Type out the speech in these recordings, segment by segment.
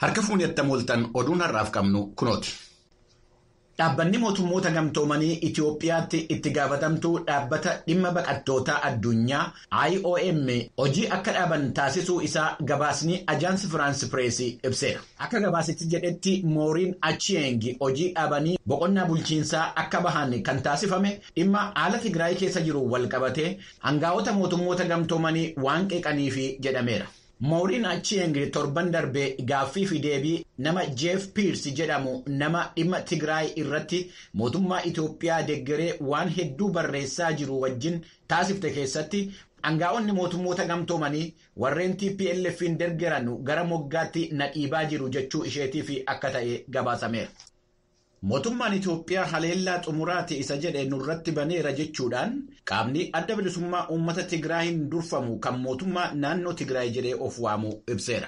Harka fuunee mooltan oduun har'aaf qabnu kunooti. Dhaabbanni mootummoota gamtoomanii Itiyoophiyaatti itti gaafatamtuu dhaabbata dhimma baqattootaa addunyaa IOM hojii akka dhaaban taasisuu isaa gabaasni Ajaansi Firaansi Pireesii ibseera. Akka gabaasichi jedhetti Mooriin Achieng hojii dhaabanii boqonnaa bulchiinsaa akka bahan kan taasifame dhimma haala Tigraay keessa jiru wal qabatee hangaa'ota mootummoota gamtoomanii waan qeeqaniifi jedhameera. Mooriin Achieng torban darbee gaaffii fi deebii nama Jeef Piirs jedhamu nama dhimma Tigraay irratti mootummaa Itiyoophiyaa deeggaree waan hedduu barreessaa jiru wajjin taasifte keessatti hangaa'onni mootummoota gamtoomanii warreen TPLF'n deeggaran gara moggaatti na dhiibaa jiru jechuu isheetiif akka ta'e gabaasameera. Mootummaan Itiyoophiyaa haleellaa xumuraati isa jedhe nurratti baneera jechuudhaan qaamni adda bilisummaa uummata Tigraayin durfamu kan mootummaa naannoo Tigraay jedhee of waamu ibseera.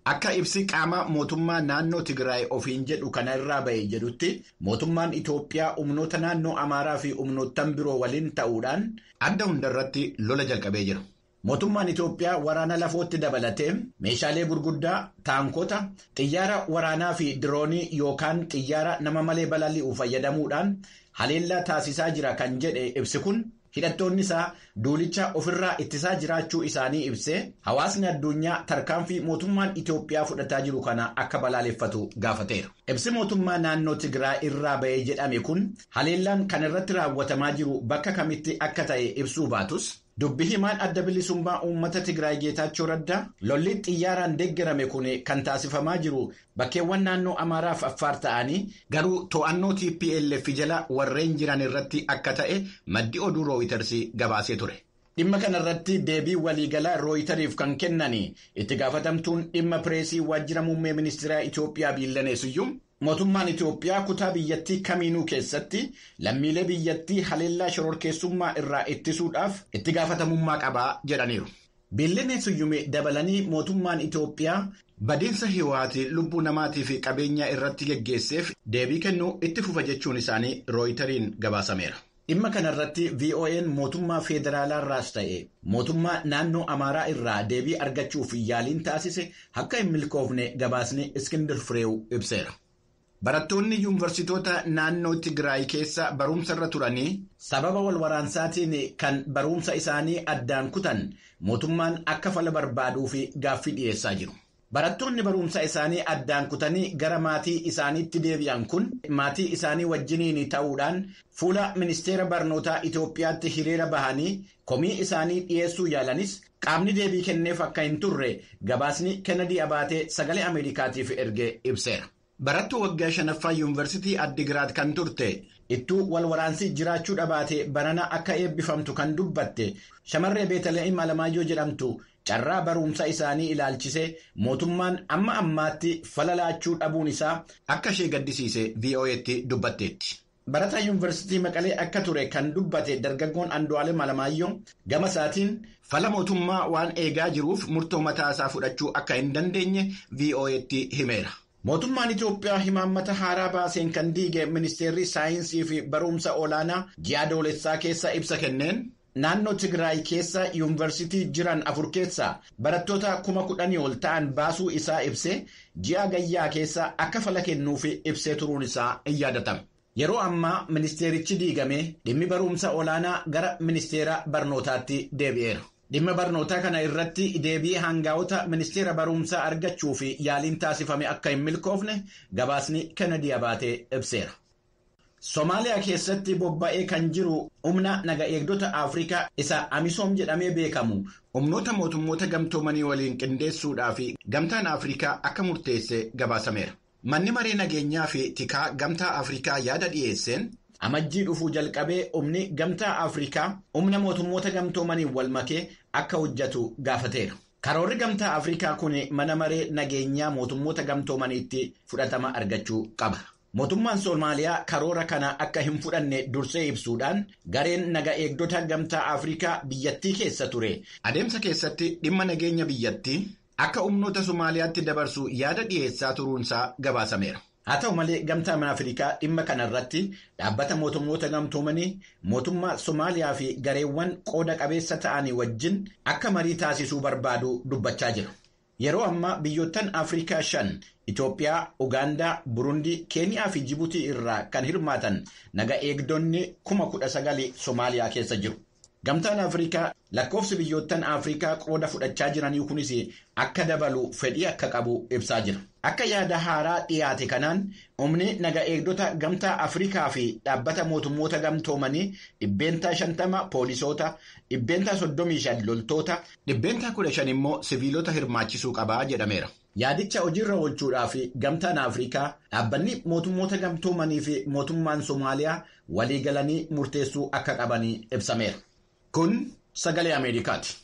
Akka ibsi qaama mootummaa naannoo Tigraay ofiin jedhu kana irraa ba'e jedhutti mootummaan Itiyoophiyaa humnoota naannoo Amaaraa fi humnoottan biroo waliin ta'uudhaan adda hundarratti lola jalqabee jira. Mootummaan Itiyoophiyaa waraana lafootti dabalatee meeshaalee gurguddaa, taankota, xiyyaara waraanaa fi diroonii yookaan xiyyaara nama malee balali'u fayyadamuudhaan haleellaa taasisaa jira kan jedhe ibsi kun hidhattoonni isaa duulicha ofirraa ittisaa jiraachuu isaanii ibsee hawaasni addunyaa tarkaanfii mootummaan Itiyoophiyaa fudhataa jiru kana akka balaaleffatu gaafateera. Ibsi mootummaa naannoo Tigraay irraa ba'ee jedhame kun haleellaan kan irratti raawwatamaa jiru bakka kamitti akka ta'e ibsuu baatus. Dubbi himaan adda bilisummaa uummata Tigraay Geetaachoo Raddaa lolli xiyyaaraan deeggarame kun kan taasifamaa jiru bakkeewwan naannoo Amaaraaf Affaar ta'anii garuu to'annoo TPLF jala warreen jiran irratti akka ta'e maddi oduu Rooyiters gabaasee ture. Dhimma kanarratti deebii waliigalaa Rooyiteriif kan kennan itti gaafatamtuun dhimma pireesii waajjira muummee ministeeraa Itiyoophiyaa Biillanee Siyyum. Mootummaan Itiyoophiyaa kutaa biyyattii kamiinuu keessatti lammiilee biyyattii haleellaa shororkeessummaa irraa ittisuudhaaf itti gaafatamummaa qabaa jedhaniiru. Biillanee Siyyum dabalanii mootummaan Itiyoophiyaa badiinsa hiwaatii lubbuu namaatii fi qabeenyaa irratti geggeesseef deebii kennuu itti fufa jechuun isaanii Rooyiteriin gabaasameera. Dhimma kanarratti VOA'n mootummaa federaalaa irraas ta'e mootummaa naannoo Amaaraa irraa deebii argachuuf yaaliin taasise akka hin milkoofne gabaasni Iskindir Fireew ibseera. Barattoonni yuunivarsiitota naannoo Tigraay keessa barumsa irra turanii sababa wal waraansaatiin kan barumsa isaanii addaan kutan mootummaan akka fala barbaaduu fi gaaffii dhiyeessaa jiru. Barattoonni barumsa isaanii addaan kutanii gara maatii isaaniitti deebi'an kun maatii isaanii wajjiniin ta'uudhaan fuula ministeera barnootaa Itiyoophiyaatti hiriira bahanii komii isaanii dhiyeessuu yaalanis qaamni deebii kenneef akka hin turre gabaasni Kennedy Abaatee sagalee Ameerikaatiif erge ibseera. Barattuu waggaa shanaffaa yuunivarsiitii Addigiraat kan turte ittuu wal waraansi jiraachuu dhabaate barana akka eebbifamtu kan dubbatte shamarree Beetaleem Alamaayyoo jedhamtu carraa barumsa isaanii ilaalchise mootummaan amma ammaatti fala laachuu dhabuun isaa akka ishee gaddisiise VOA'tti dubbatteetti. Barataa yuunivarsiitii Maqalee akka ture kan dubbate dargaggoon Andu'aalem Alamaayyoo gama isaatiin fala mootummaa waan eegaa jiruuf murtoo mataa isaa fudhachuu akka hin dandeenye VOA'tti himeera. Mootummaan Itiyoophiyaa himaammata haaraa baaseen kan diige ministeerri saayinsii fi barumsa olaanaa ji'a adoolessaa keessa ibsa kenneen naannoo Tigraay keessa yuunivarsiitii jiran 4 keessaa barattoota 10,000 ol ta'an baasuu isaa ibsee ji'a gayyaa keessa akka fala kennuuf ibsee turuun isaa hin yaadatama. Yeroo ammaa ministeerichi diigame dhimmi barumsa olaanaa gara ministeera barnootaatti deebi'eera. Dhimma barnootaa kana irratti deebii hangaa'ota ministeera barumsaa argachuu fi yaaliin taasifame akka hin milkoofne gabaasni Kennedy Abaatee ibseera. Somaaliyaa keessatti bobba'ee kan jiru humna naga eegdota Afrikaa isa Amisoom jedhamee beekamu humnoota mootummoota gamtoomanii waliin qindeessuudhaa fi gamtaan Afrikaa akka murteesse gabaasameera. Manni maree nageenyaa fi tikaa gamtaa Afrikaa yaada dhiyeesseen. Amajjii dhufuu jalqabee humni gamtaa Afrikaa humna mootummoota gamtoomaniin wal makee akka hojjetu gaafateera. Karoorri gamtaa Afrikaa kun mana maree nageenyaa mootummoota gamtoomaniitti fudhatama argachuu qaba. Mootummaan Soomaaliyaa karoora kana akka hin fudhanne dursee ibsuudhaan gareen naga eegdota gamtaa Afrikaa biyyattii keessa ture. Adeemsa keessatti dhimma nageenya biyyattii akka humnoota Somaaliyaatti dabarsu yaada dhiyeessaa turuunsaa gabaasameera. Haa ta'u malee gamtaan Afrikaa dhimma kanarratti dhaabbata mootummoota gamtoomanii mootummaa Somaaliyaa fi gareewwan qooda qabeessa ta'anii wajjin akka marii taasisuu barbaadu dubbachaa jira. Yeroo ammaa biyyoottan Afrikaa 5 Itoophiyaa, Ugaandaa, Burundii, Keeniyaa fi Jibuutii irraa kan hirmaatan naga eegdonni 19,000 Somaaliyaa keessa jiru. Gamtaan Afrikaa lakkoofsi biyyoottan Afrikaa qooda fudhachaa jiranii kunis akka dabalu fedhii akka qabu ibsaa jira. Akka yaada haaraa dhiyaate kanaan humni naga eegdota gamtaa Afrikaa fi dhaabbata mootummoota gamtoomanii 50% poolisoota, 35% loltoota, 15% immoo siviilota hirmaachisuu qabaa jedhameera. Yaadicha hojiirra oolchuudhaaf gamtaan Afrikaa dhaabbanni mootummoota gamtoomanii fi mootummaan Somaaliyaa waliigalanii murteessuu akka qabanii ibsameera. Kun sagalee Ameerikaati.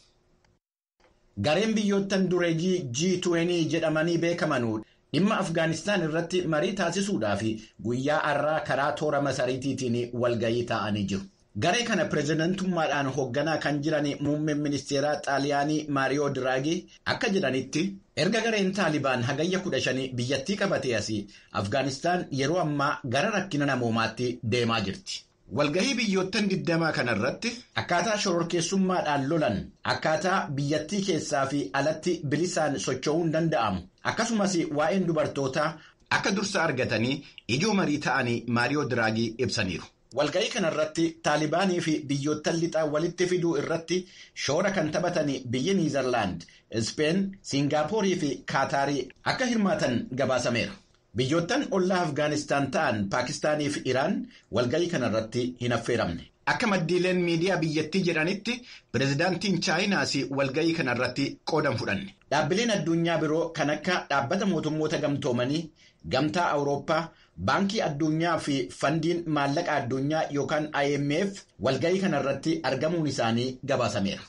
Gareen biyyoottan dureeyyii G20 jedhamanii beekamanuu dhimma Afgaanistaan irratti marii taasisuudhaaf guyyaa har'aa karaa toora masariitiitiin walgayii taa'anii jiru. Garee kana pireezidantummaadhaan hoogganaa kan jiran muummeen ministeeraa Xaaliyaanii Maariyoo Diraagii akka jedhanitti erga gareen Taalibaan hagayya 15 biyyattii qabatee asii Afgaanistaan yeroo ammaa gara rakkina namoomaatti deemaa jirti. Walgahii biyyoottan 20 kanarratti akkaataa shororkeessummaadhaan lolan, akkaataa biyyattii keessaa fi alatti bilisaan socho'uun danda'amu, akkasumas waa'een dubartootaa akka dursa argatanii ijoo marii ta'anii Maariyoo Diraagii ibsaniiru. Walgahii kanarratti Taalibaanii fi biyyoottan lixaa walitti fiduu irratti shoora kan taphatan biyyi Niizerlaand, Ispeen, Siingaappoorii fi Kaataarii akka hirmaatan gabaasameera. Biyyoottan ollaa Afgaanistaan ta'an Paakistaanii fi Iraan walgahii kanarratti hin affeeramne. Akka maddiileen miidiyaa biyyattii jedhanitti pireezidaantiin Chaayinaas walgahii kanarratti qooda hin fudhanne. Dhaabbileen addunyaa biroo kan akka dhaabbata mootummoota gamtoomanii, gamtaa Awurooppaa, Baankii addunyaa fi fandiin maallaqa addunyaa yookaan IMF walgahii kanarratti argamuun isaanii gabaasameera.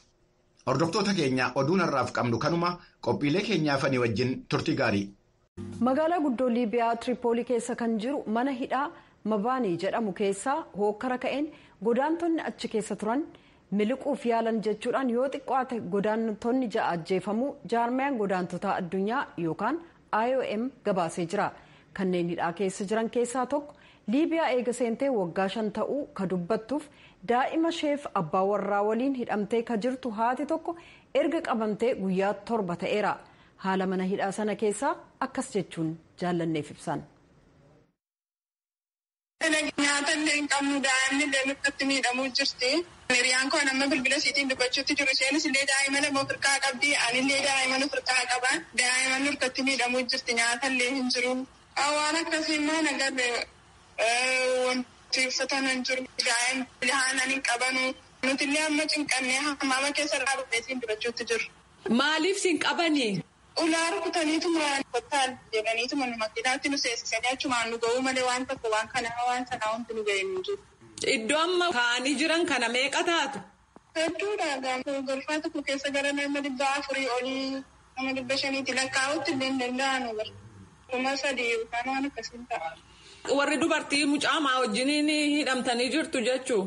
Hordoftoota keenya oduun har'aaf qabnu kanuma qophiilee keenyaafanii wajjin turtii gaarii. Magaalaa guddoo Liibiyaa Tiripoolii keessa kan jiru mana hidhaa Mabaanii jedhamu keessaa hookkara ka'een godaantonni achi keessa turan miliquuf yaalan jechuudhaan yoo xiqqaate godaantonni 6 ajjeefamuu jaarmiyaan godaantotaa addunyaa yookaan IOM gabaasee jira. Kanneen hidhaa keessa jiran keessaa tokko Liibiyaa eega seentee waggaa 5 ta'uu ka dubbattuuf daa'ima isheef abbaa warraa waliin hidhamtee ka jirtu haati tokko erga qabamtee guyyaa 7 ta'eera. Haala mana hidhaa sana keessaa akkas jechuun jaallanneef ibsan. Nyaata illee hin qabnu daa'imni illee nutti miidhamuu jirti. Hiriyaan koo nama bilbila isiitiin dubbachuutti jiru isheenis illee daa'ima lama ofirkaa qabdi anillee daa'ima ofirkaa qaba. Daa'ima nurkatti miidhamuu jirti nyaata illee hin jiru. Waan akkasii immoo nagarre wanti uffatan hin jiru daa'imni haanan hin qabanu. Nuti illee amma cinqannee hammaama keessa dhaabbateetiin dubbachuutti jiru. Maaliif sin qabanii? Ulaa rukutaniituma kottaan jedhaniituma nu makiinaatti nu seensisanii achumaan nu ga'uu malee waan tokko waan kanaa waan sanaa wanti nu ga'e hin jiru. Iddoo amma kaa'anii jiran kana meeqa taatu? Hedduudha. Golfaa tokko keessa gara nama 400 olii nama 500 lakkaa'utti illee hin danda'an. 3,000 yookaan waan akkasiin ta'a. Warri dubartii mucaamaa wajjiniin hidhamtanii jirtu jechuu?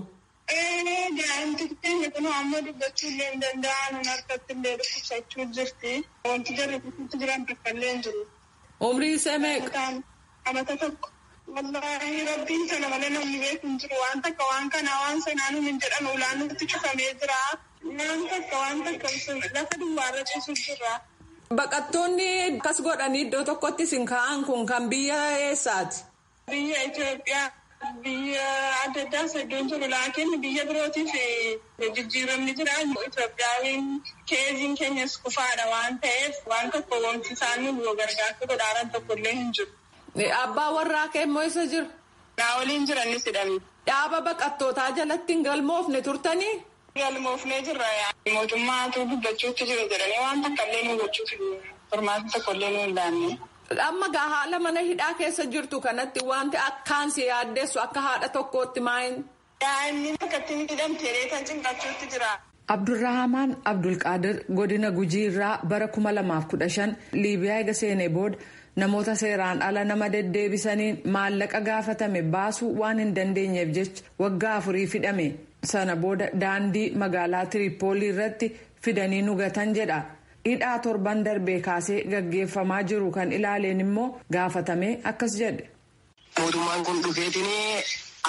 Daa'imti keenya kun amma dubbachuu illee hin danda'an harkatti illee dhukkubsachuu jirti. Wanti jarri kutuutti jiran takka illee hin jiru. Umriin ishee meeqa? Amata tokko. Wallaahi rabbiin sana malee namni beeku hin jiru. Waan takka waan kanaa waan sanaa nuun hin jedhan ulaan nutti cufamee jira. Waan takka waan takka lafa duwwaarra ciisu jira. Baqattoonni akkas godhanii iddoo tokkotti isin kaa'an kun kan biyya eessaati? Biyya Itoophiyaa. Biyya adda addaas iddoon jiru laakiin biyya birootiif jijjiiramni jira. Itoophiyaan keeziin keenyas kufaadha waan ta'eef waan tokko wanti isaan nu gargaarsa godhaaran tokko illee hin jiru. Abbaa warraa kee immoo eessa jiru? Naa waliin jiranis hidhamne. Dhaaba baqattootaa jalatti hin galmoofne turtanii? Galmoofnee jirra. Mootummaatu dubbachuutti jira jedhanii waan takka illee nu gochuuf furmaata tokko illee nu hin laanne. Amma gaa haala mana hidhaa keessa jirtu kanatti wanti akkaan si yaaddeessu akka haadha tokkootti maayin? Daa'imni akkatti hidhamtee kan cinqachuutti jira. Abdurrahamaan Abdulqaadir godina Gujii irraa bara 2015 Liibiyaa eega seenee booda namoota seeraan ala nama deddeebisaniin maallaqa gaafatame baasuu waan hin dandeenyeef jecha waggaa 4 hidhame. Sana booda daandii magaalaa Tiriipoolii irratti fidanii nu gatan jedha. Hidhaa torban darbee kaasee gaggeeffamaa jiru kan ilaaleen immoo gaafatame akkas jedhe. Mootummaan kun dhufeetiin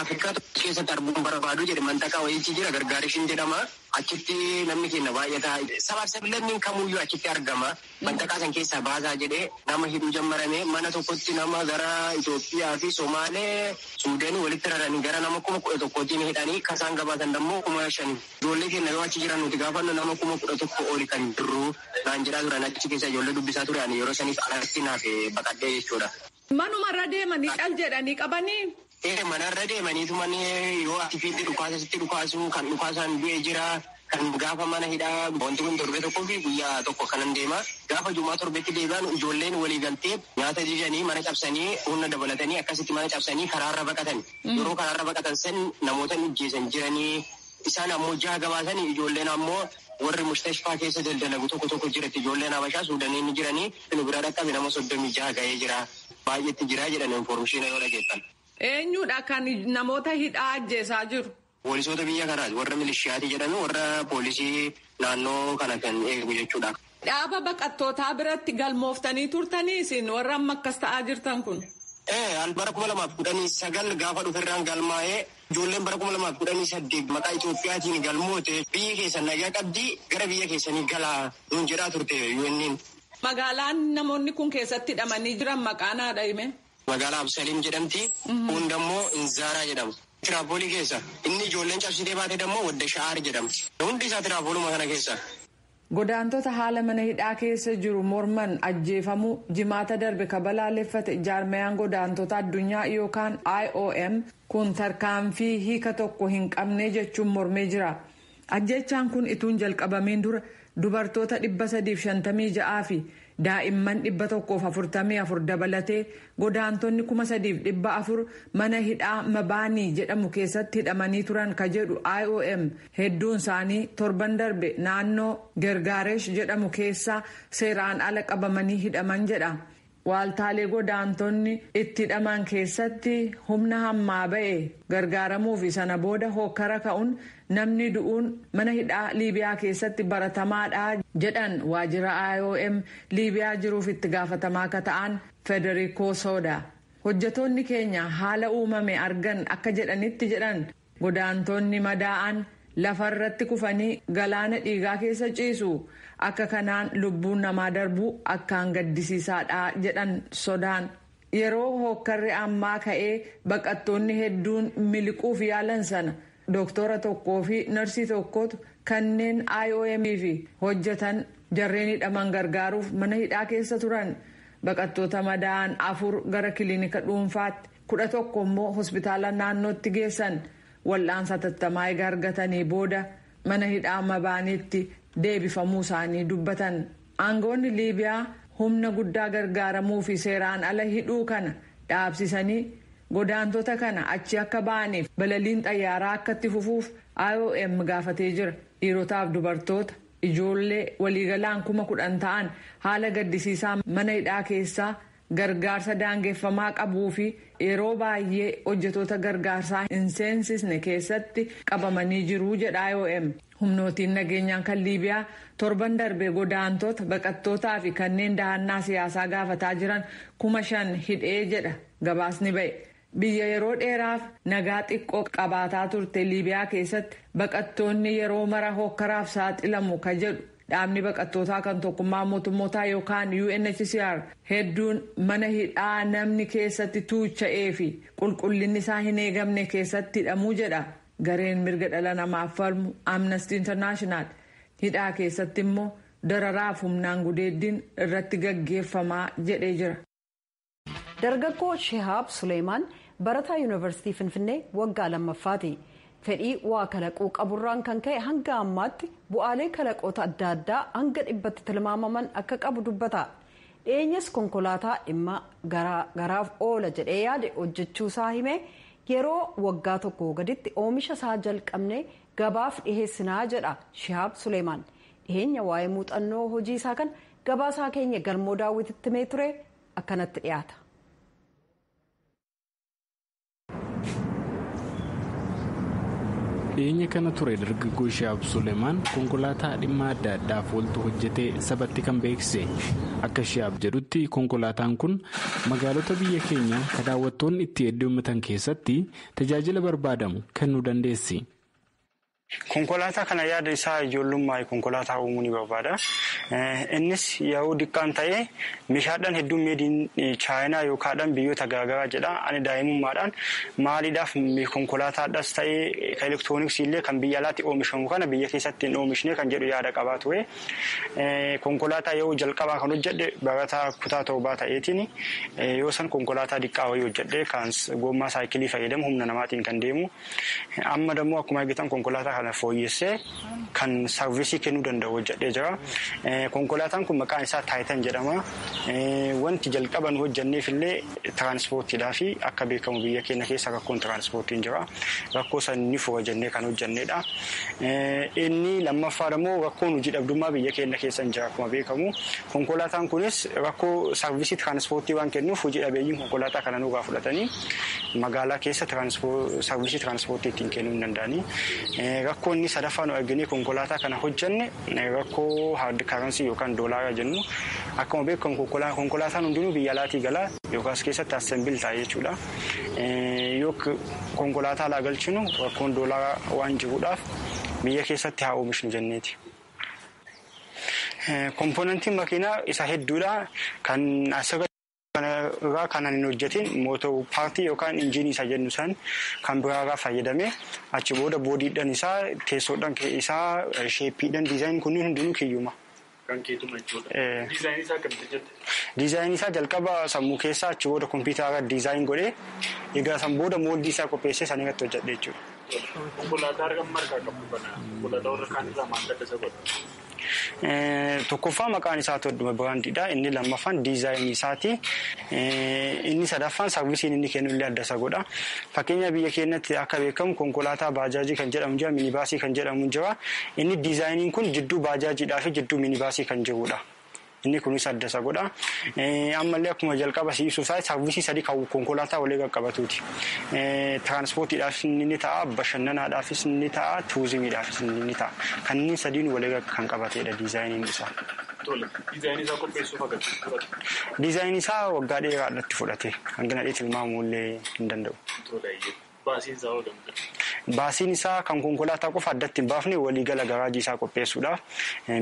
Afrikaa keessatti arguun barbaadu jedhe mantaqaa wayiichi jira gargaarishiin jedhama. Achitti namni keenya baay'ata. Sabaaf sablammiin kamuyyuu achitti argama. Mantaqaa san keessaa baasaa jedhee nama hidhuu jammarame mana tokkotti nama gara Itoophiyaa fi Somaalee Suudanii walitti raranii gara nama 11,000 hidhanii kasaan gabaasan immoo 5,000. Ijoollee keenya yoo achi jiran nuti gaafannu nama 11,000 oli kan jirru naan jedhaa turan achi keessa ijoollee dubbisaa turan yeroo saniif alatti naaf baqadhee jechuudha. Manumarra deemanii cal jedhanii qabanii. Manarra deemaniitu manni yoo ati fiitti dhukaasa sitti dhukaasu kan dhukaasaan du'e jira. Kan gaafa mana hidhaa wanti kun torbe tokkoo fi guyyaa tokko kanan deema. Gaafa jumaa torbetti deebi'an ijoolleen walii galtee nyaata didanii mana cabsanii humna dabalatanii akkasitti mana cabsanii karaarra baqatan. Yeroo karaarra baqatan san namoota ijjeesan jiranii isaan ammoo jaha gabaasanii ijoolleen ammoo warri mustashfaa keessa daldalagu tokko tokko jiratti ijoolleen Habashaa Suudanii ni jiranii nu biraa dhaqqabe nama 36 ga'ee jira. Baay'eetti jira jedhan informeeshinii yoo dhageessan. Eenyudha kan namoota hidhaa ajjeesaa jiru? Poolisoota biyya kanaati warra milishiyaati jedhame warra poolisii naannoo kana kan eegu jechuudha. Dhaaba baqattootaa biratti galmooftanii turtanii isin warra amma akkas ta'aa jirtan kun? Bara 2019 gaafa dhuferraan galmaa'ee ijoolleen bara 2018 maqaa Itoophiyaatiin galmoote biyyi keessan nagaa qabdii gara biyya keessanii galaa nuun jedhaa turte UN'n. Magaalaan namoonni kun keessatti hidhamanii jiran maqaan haadha hime? Magaalaa Absaliim jedhamti. Kun dammoo Inzaaraa jedhama. Tiraapoolii keessa. Inni ijoolleen cabsitee baate dammoo Wadda Sha'aar jedhama. Hundi isaa tiraapooluma kana keessa. Godaantota haala mana hidhaa keessa jiru morman ajjeefamuu jimaata darbe kabalaaleffate jaarmayaan godaantota addunyaa yookaan IOM kun tarkaanfii hiika tokko hin qabne jechuun mormee jira. Ajjechaan kun ituun jalqabameen dura dubartoota 356 fi daa'imman 144 dabalatee godaantonni 3,400 mana hidhaa Mabaanii jedhamu keessatti hidhamanii turan ka jedhu IOM hedduun isaanii torban darbe naannoo Gergaaresh jedhamu keessaa seeraan ala qabamanii hidhaman jedha. Waaltaalee godaantonni itti hidhaman keessatti humna hammaa ba'e gargaaramuu fi sana booda hokkara ka'uun namni du'uun mana hidhaa Liibiyaa keessatti baratamaadha jedhan waajjira IOM Liibiyaa jiruuf itti gaafatamaa akka ta'an Federico Soda. Hojjetoonni keenya haala uumame argan akka jedhanitti jedhan godaantonni madaa'an lafarratti kufanii galaana dhiigaa keessa ciisu. Akka kanaan lubbuun namaa darbuu akkaan gaddisiisaadha jedhan sodaan. Yeroo hokkarri ammaa ka'ee baqattoonni hedduun miliquuf yaalan sana dooktora tokkoo fi narsii tokkotu kanneen IOM fi hojjetan jarreen hidhaman gargaaruuf mana hidhaa keessa turan. Baqattoota madaa'an 4 gara kiliinika dhuunfaatti 11 immoo hospitaala naannootti geessan. Wal'aansa tattamaa eega argatanii booda mana hidhaa Mabaaniitti deebifamuu isaanii dubbatan. Aangoonni Liibiyaa humna guddaa gargaaramuu fi seeraan ala hidhuu kana dhaabsisanii godaantota kana achi akka ba'aniif balaliin xayyaaraa akka itti fufuuf IOM gaafatee jira. Dhiirotaaf dubartoota ijoollee waliigalaan 10,000 ta'an haala gaddisiisaa mana hidhaa keessaa gargaarsa daangeffamaa qabuu fi yeroo baay'ee hojjetoota gargaarsaa hin seensisne keessatti qabamanii jiru jedha IOM. Humnootiin nageenyaan kan Liibiyaa torban darbe godaantota baqattootaa fi kanneen dahannaa siyaasaa gaafataa jiran 5,000 hidhee jedha gabaasni ba'e. Biyya yeroo dheeraaf nagaa xiqqoo qabaataa turte Liibiyaa keessatti baqattoonni yeroo mara hokkaraaf saaxilamu ka jedhu dhaabni baqattootaa kan tokkummaa mootummootaa yookaan UNHCR hedduun mana hidhaa namni keessatti tuucha'ee fi qulqullinni isaa hin eegamne keessatti hidhamuu jedha. Gareen mirga dhala namaaf falmu Amnesty International hidhaa keessatti immoo dararaaf humnaan gudeeddiin irratti gaggeeffamaa jedhee jira. Dargaggoo Shihaab Suleemaan barataa Yuunivarsiitii Finfinnee waggaa lammaffaati. Fedhii waa kalaquu qaburraan kan ka'e hanga ammaatti bu'aalee kalaqoota adda addaa hanga 100tti tilmaamaman akka qabu dubbata. Dhiyeenyas konkolaataa dhimma garaaf oola jedhee yaade hojjechuu isaa himee yeroo waggaa tokko gaditti oomisha isaa jalqabnee gabaaf dhiheessinaa jedha Shihaab Suleemaan. Dhiyeenya waa'ee muuxannoo hojii isaa kan gabaasaa keenya Galmoo Daawwititti himee ture akkanatti dhiyaata. Dhiyeenya kana ture dargaggoo Shihaab Suleemaan konkolaataa dhimma adda addaaf ooltu hojjetee sabatti kan beeksise. Akka Shihaab jedhutti konkolaataan kun magaalota biyya keenyaa kan daawwattoonni itti heddummatan keessatti tajaajila barbaadamu kennuu dandeessi. Konkolaataa kana yaada isaa ijoollummaa konkolaataa uumuu ni barbaada. Innis yeroo diqqaan ta'ee meeshaadhaan hedduun meediin chaayinaa yookaan biyyoota garaagaraa jedha. Ani daa'imummaadhaan maaliidhaaf konkolaataadhaas ta'ee kan elektirooniksii illee kan biyya alaatti oomishamu kana biyya keessatti hin oomishne kan jedhu yaada qabaa ture. Konkolaataa yeroo jalqabaa kan hojjedhe barataa kutaa torbaa ta'eetiin yoo san konkolaataa diqqaa wayii hojjedhe kan gommaa saayikilii fayyadamu humna namaatiin kan deemu. Amma dammoo akkuma argitan konkolaataa kana fooyyessee kan saarvisii kennuu danda'u hojjedhee jira. Konkolaataan kun maqaan isaa Taayitan jedhama. Wanti jalqaba nu hojjenneef illee tiraanspoortiidhaa fi akka beekamu biyya keenya keessa rakkoon tiraanspoortiin jira. Rakkoo san ni fura jennee kan hojjennedha. Inni lammaffaa immoo rakkoon hojii dhabdummaa biyya keenya keessa hin jira akkuma beekamu. Konkolaataan kunis rakkoo saarvisii tiraanspoortii waan kennuuf hojii dhabeeyyiin konkolaataa kana nurraa fudhatanii magaalaa keessa saarvisii tiraanspoortii ittiin kennuu hin danda'anii. Rakkoo inni sadaffaa nu arginee konkolaataa kana hojjenne rakkoo hard karansii yookaan doolaara jennu akkuma beekamu konkolaataan hundinuu biyya alaatii galaa yookaas keessatti assembil ta'a jechuudha. Yoo konkolaataa alaa galchinu rakkoon doolaara waan jiruudhaaf biyya keessatti haa oomishnu jenneeti. Kompoonantiin makiinaa isa hedduudha. Kan asirra irraa kan hin hojjetin mootor paartii yookaan injiinii isa jennu san kan biraarraa fayyadame achi booda boodiidhaan isaa teessoodhaan isaa sheeppiidhaan diizaayin kunniin hundinuu kiyyuma. Kan keetuma jechuudha. Diizaayinii isaa akkamitti hojjette? Diizaayinii isaa jalqaba sammuu keessaa achi booda kompiitara diizaayin godhee egaa san booda mooldii isaa qopheessee san irratti hojjedhe jechuudha. Konkolaataa argamu margaa qabu kana konkolaataa warra kaan irraa maal adda isa godha? Tokkoffaa maqaan isaa Todduma biraandiidha. Inni lammaffaan diizaayinii isaati. Inni sadaffaan saarvisiin inni kennu illee adda isa godha. Fakkeenya biyya keenyatti akka beekamu konkolaataa baajaajii kan jedhamu jira, minibaasii kan jedhamu jira. Inni diizaayiniin kun jidduu baajaajiidhaa fi jidduu minibaasii kan jirudha. Inni kunis adda isa godha. Ammallee akkuma jalqaba si ibsuuf saarvisii sadii kan konkolaataa walii qaqqabatuuti. Tiranspoortiidhaafis ni ta'a, bashannanaadhaafis ni ta'a, turizimiidhaafis ni ta'a. Kanneen sadiin walii kan qabatedha diizaayiniin isaa. Diizaayinii isaa qopheessuuf agarsiisu fudhate? Diizaayinii isaa waggaa dheeraadhaatti fudhate. Hangana dhee tilmaamuu illee hin danda'u. Baasiin isaa hoo Baasiin isaa kan konkolaataa qofa addatti hin baafne waliigala garaajii isaa qopheessuudhaaf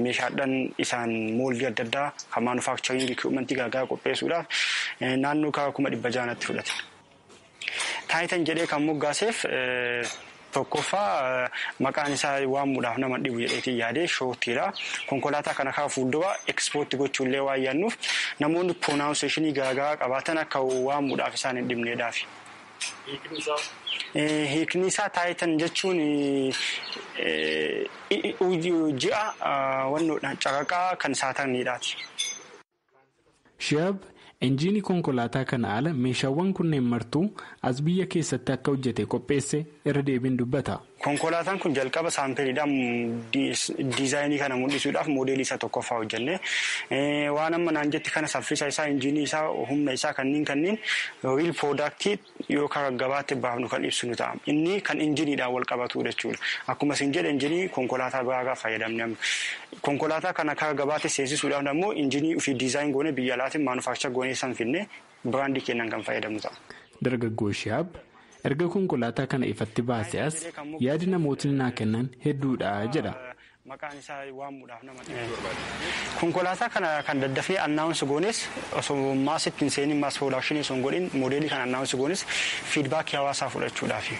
meeshaadhaan isaan mooldii adda addaa kan maanufaakcharingi equipmentii garaagaraa qopheessuudhaaf naannoo karaa 600,000 fudhate. Taayitan jedhee kan moggaaseef tokkoffaa maqaan isaa waamuudhaaf nama dhibu jedheetiin yaadee shoortiidha. Konkolaataa kana karaa fuuldura ekspoortii gochuullee waan yaadnuuf namoonni pronaawnseeshinii garaagaraa qabaatan akka waamuudhaaf isaan hin dhibneedhaafi. Hiikni isaa taayitan jechuun ji'a wannoodha caraqaa kan saatarniidhaati. Shihaab injiinii konkolaataa kana ala meeshaawwan kunneen martuu as biyya keessatti akka hojjete qopheesse irra deebiin dubbata. Konkolaataan kun jalqaba saampiliidhaan diizaayinii kana mul'isuudhaaf moodeelii isa tokkoffaa hojjenne. Waan amma naan jetti kana saffisa isaa, injiinii isaa, humna isaa kanneen riil piroodaaktii yookaan gabaatti baafnu kan ibsinu ta'a. Inni kan injiiniidhaan wal qabatudha jechuudha. Akkuma isin jedhe injiinii konkolaataa biraarraa fayyadamne. Konkolaataa kana karaa gabaatti seensisuudhaaf ammoo injiinii ofii diizaayin goone biyya alaatiin maanufaakchar goonee san finne biraandii kennan kan fayyadamnu ta'a. Dargaggoo Shihaab. Erga konkolaataa kana ifatti baase as yaadi namootni naa kennan hedduudha jedha. Maqaan isaa waamuudhaaf nama Konkolaataa kana kan daddafnee annaawunsi goones osoo maasitti hin seenin maas piroodakshinii osoo hin godhin moodeelii kan annaawunsi goones fiidbaakii hawaasaa fudhachuudhaafi.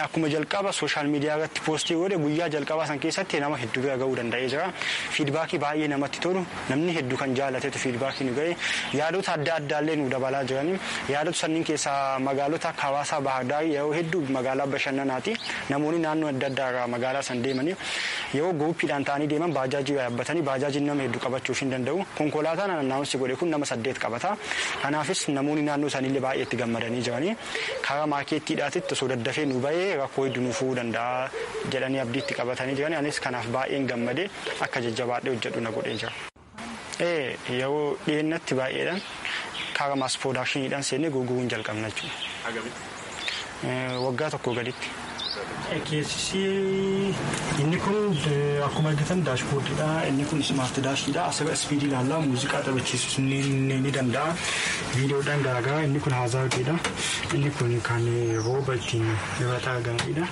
Akkuma jalqaba sooshaal miidiyaa irratti poostii godhe guyyaa jalqabaa san keessatti nama hedduu bira ga'uu danda'ee jira. Fiidbaakii baay'ee namatti tolu namni hedduu kan jaalatetu fiidbaakii nu ga'e yaadota adda addaallee nu dabalaa jirani. Yaadota sanniin keessaa magaalota akka hawaasaa Baahirdaar yeroo hedduu magaalaa bashannanaati. Namoonni naannoo adda addaa irraa magaalaa san deemanii yeroo guruuppiidhaan ta'anii deeman baajaajii yaabbatanii baajaajiin nama hedduu qabachuuf hin danda'u. Konkolaataan annaawunsi godhe kun nama 8 qabata. Kanaafis namoonni naannoo isaaniillee baay'ee itti gammadanii jiranii karaa maarkeettiidhaatitti osoo daddafee nu bahee rakkoo hedduu nu furuu danda'a jedhanii abdiitti qabatanii jiranii. Anis kanaaf baay'een gammadee akka jajjabaadhee hojjedhu na godhee jira. Yeroo dhiyeennatti baay'eedhaan karaa maas piroodaakshiniidhaan seennee gurguruun jalqabna jechuudha. Waggaa tokko gaditti. Keessi isaa? Keessi inni kun akkuma argitan daashboordiidha. Inni kun ismaart daashiidha. Asirra ispiidii ilaallaa muuziqaa taphachiisus ni danda'a. Viidiyoodhaan garaagaraa inni kun haazaardiidha. Inni kun kan rooba ittiin irratti argamanidha.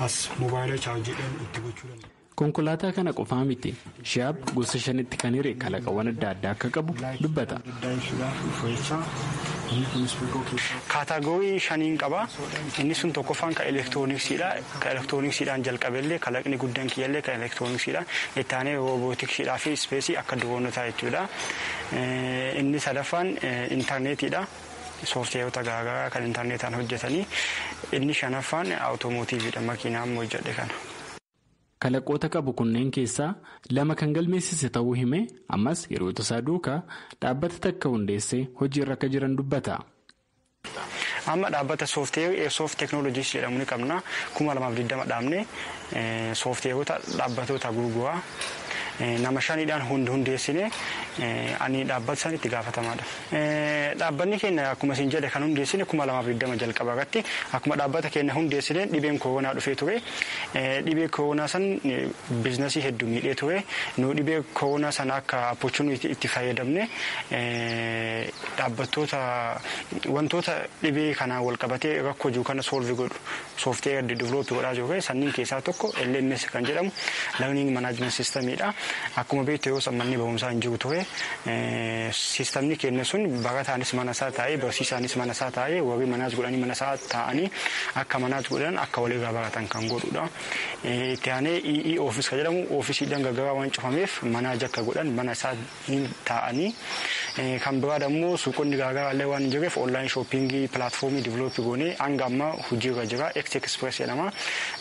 As moobaayila chaarjiidhaan itti gochuu danda'a. Konkolaataa kana qofaa miti. Shihaab gosa shanitti kan hire kalaqawwan adda addaa akka qabu dubbata. Kaataagorii shaniin qaba. Inni sun tokkoffaan kan elektirooniksiidha. Kan elektirooniksiidhaan jalqabellee kalaqni guddaan kiyyallee kan elektirooniksiidha. Itti aanee roobootiksiidhaa fi ispeesii akka duroonotaa jechuudha. Inni sadaffaan intarneetiidha. Sooftiweerota garaagaraa kan intarneetaan hojjetanii. Inni shanaffaan awutoomotiiviidha. Makiinaa ammoo hojjedhe kana. Kalaqoota qabu kunneen keessaa lama kan galmeessise ta'uu hime ammas yeroo tasaa duukaa dhaabbata takka hundeessee hojiirra akka jiran dubbata. Amma dhaabbata sooftiweerii Eersoof Teeknooloojiis jedhamu ni qabna. 2020 dhaabne sooftiweerota dhaabbatoota gurguraa nama shaniidhaan hundeessine ani dhaabbata san itti gaafatamaadha. Dhaabbanni keenya akkuma isin jedhe kan hundeessine 2020 jalqaba irratti akkuma dhaabbata keenya hundeessine dhibeen koronaa dhufee ture. Dhibee koronaa san biizinasii hedduu miidhee ture. Nu dhibee koronaa sana akka opportunity itti fayyadamne dhaabbattoota wantoota dhibee kanaan wal qabatee rakkoo jiru kana soolvi godhu sooftiweer divilooppii godhaa jiru sanniin keessaa tokko LMS kan jedhamu learning management systemidha. Akkuma beektu yeroo manni barumsaa hin jiru ture siistamni keenya sun barataanis mana isaa taa'ee barsiisaanis mana isaa taa'ee warri manaas godhanii mana isaa taa'anii akka manaas godhan akka walirraa baratan kan godhudha. Itti aanee EE oofis kan jedhamu oofisiidhaan gargaraa waan cufameef manaa akka godhan mana isaa taa'anii kan biraa immoo suuqonni garaagaraa illee waan hin jirreef onlaayin shooppingii pilaatfoomii divilooppii goonee hanga ammaa hojiirra jira. X Express jedhama.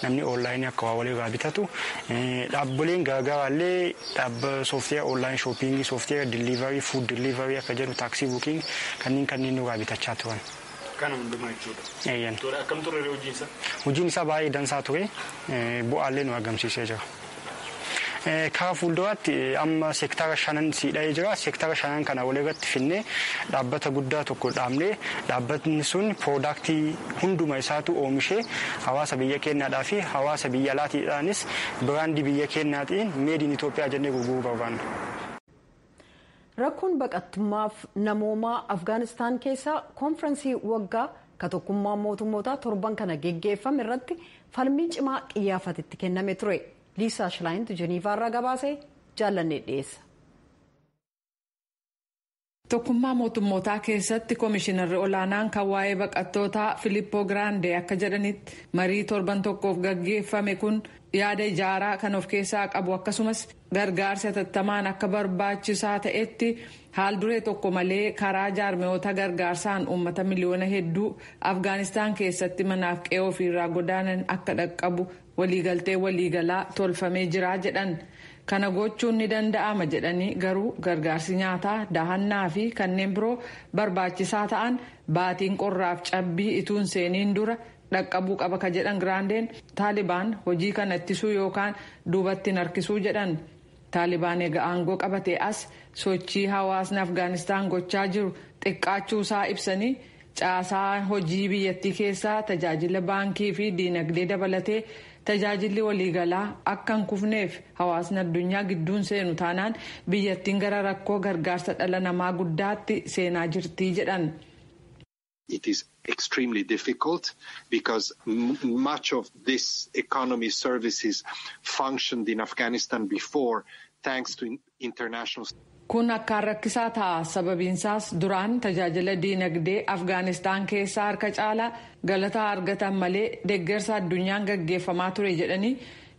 Namni onlaayinii akka waa walirraa bitatu. Dhaabbileen garaagaraa illee dhaabba sooftiweer onlaayin shooppingii, sooftiweer diliivarii, fuud diliivarii akka jedhu taaksii buuking kanneen nurraa bitachaa turan. Kana hundumaa jechuudha. Akkam ture hojiin isaa? Hojiin isaa baay'ee dansaa ture. Bu'aallee nu argamsiisee jira. Karaa fuulduraatti amma seektara shanan siidhee jira. Seektara shanan kana walirratti finnee dhaabbata guddaa tokko dhaabnee dhaabbatni sun piroodaaktii hunduma isaatu oomishee hawaasa biyya keenyaadhaa fi hawaasa biyya alaatiidhaanis biraandii biyya keenyaatiin meediin Itoophiyaa jennee gurguruu barbaanna. Rakkoon baqattummaaf namoomaa Afgaanistaan keessaa koonfiraansii waggaa ka tokkummaa mootummootaa torban kana geggeeffame irratti falmii cimaa qiyyaafatetti kenname ture. Liisaa Shilaayintu Jeniivaarraa gabaasee jaallannee dhiyeessa. Tokkummaa mootummootaa keessatti koomishinarri olaanaan kan waa'ee baqattootaa Filippoo Giraandee akka jedhanitti marii torban tokkoof gaggeeffame kun yaada ijaaraa kan of keessaa qabu akkasumas gargaarsa hatattamaan akka barbaachisaa ta'etti haal duree tokko malee karaa jaarmiyoota gargaarsaan uummata miliyoona hedduu Afgaanistaan keessatti manaaf qe'ee ofiirraa godaanan akka dhaqqabu waliigaltee waliigalaa tolfamee jira jedhan. Kana gochuun ni danda'ama jedhanii garuu gargaarsi nyaataa dahannaa fi kanneen biroo barbaachisaa ta'an baatiin qorraaf cabbii ituun seeniin dura dhaqqabuu qaba ka jedhan Giraandeen Taalibaan hojii kana ittisuu yookaan duubatti hin harkisuu jedhan. Taalibaan egaa aangoo qabatee as sochii hawaasni Afgaanistaan gochaa jiru xiqqaachuu isaa ibsanii caasaa hojii biyyattii keessaa tajaajila baankii fi diinagdee dabalatee tajaajilli waliigalaa akka hin kufneef hawaasni addunyaa gidduun seenu taanaan biyyattiin gara rakkoo gargaarsa dhala namaa guddaatti seenaa jirti jedhan. It is extremely difficult because much of this economy services functioned in Afghanistan before thanks to international. Kun akkaan rakkisaa ta'a sababiinsaas duraan tajaajila diinagdee Afgaanistaan keessaa harka caalaa galataa argatan malee deeggarsa addunyaan gaggeeffamaa ture jedhanii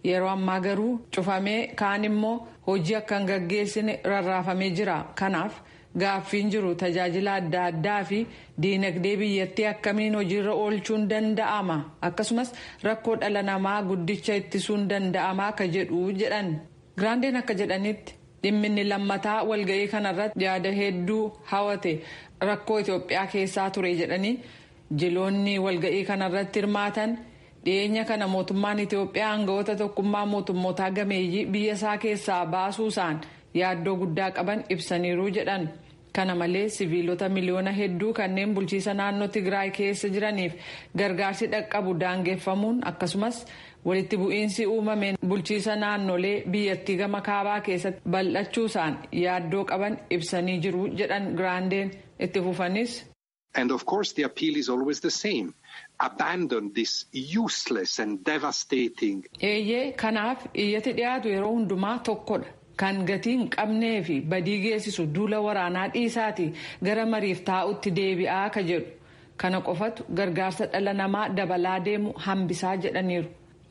yeroo ammaa garuu cufamee kaan immoo hojii akka hin gaggeessine rarraafamee jira. Kanaaf gaaffiin jiru tajaajila adda addaa fi diinagdee biyyattii akkamiin hojiirra oolchuun danda'ama akkasumas rakkoo dhala namaa guddicha ittisuun danda'ama akka jedhu jedhan. Giraandeen akka jedhanitti. Dhimminni lammataa walga'ii kanarratti yaada hedduu hawate rakkoo Itoophiyaa keessaa ture jedhanii jiloonni walga'ii kanarratti hirmaatan dhiyeenya kana mootummaan Itoophiyaa aangawoota tokkummaa mootummootaa gameeyyii biyya isaa keessaa baasuusaan yaaddoo guddaa qaban ibsaniiru jedhan. Kana malees siviilota miliyoona hedduu kanneen bulchiisa naannoo Tigraay keessa jiraniif gargaarsi dhaqqabu daangeffamuun, akkasumas walitti bu'iinsi uumameen bulchiisa naannolee biyyattii gama kaabaa keessatti bal'achuusaan yaaddoo qaban ibsanii jiru jedhan Giraandeen itti fufanis. And of course the appeal is always the same. Abandon this useless and devastating. Eeyyee, kanaaf iyyati dhiyaatu yeroo hundumaa tokkodha. Kan gatii hin qabnee fi badii geessisu duula waraanaa dhiisaati gara mariif taa'utti deebi'aa ka jedhu. Kana qofatu gargaarsa dhala namaa dabalaa deemu hambisaa jedhaniiru.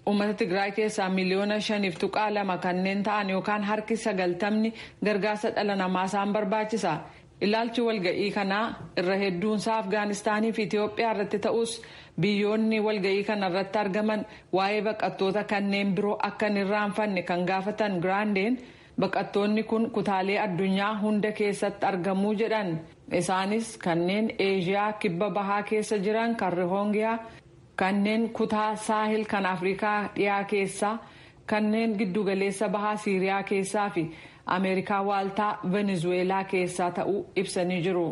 Uummata Tigraay keessaa miliyoona 5.2 kanneen ta'an yookaan harki 90ni gargaarsa dhala namaa isaan barbaachisa. Ilaalchi walga'ii kanaa irra hedduunsaa Afgaanistaanii fi Itiyoophiyaa irratti ta'us, biyyoonni walga'ii kana irratti argaman waa'ee baqattoota kanneen biroo akka hin irraanfanne kan gaafatan Giraandeen, baqattoonni kun kutaalee addunyaa hunda keessatti argamuu jedhan. Isaanis kanneen Eeshiyaa kibba bahaa keessa jiran kan Rohingiyaa, kanneen kutaa Saahil kan Afrikaa dhiyaa keessaa, kanneen giddugaleessa bahaa Siiriyaa keessaa fi Ameerikaa waaltaa Venezuweelaa keessaa ta'uu ibsanii jiru.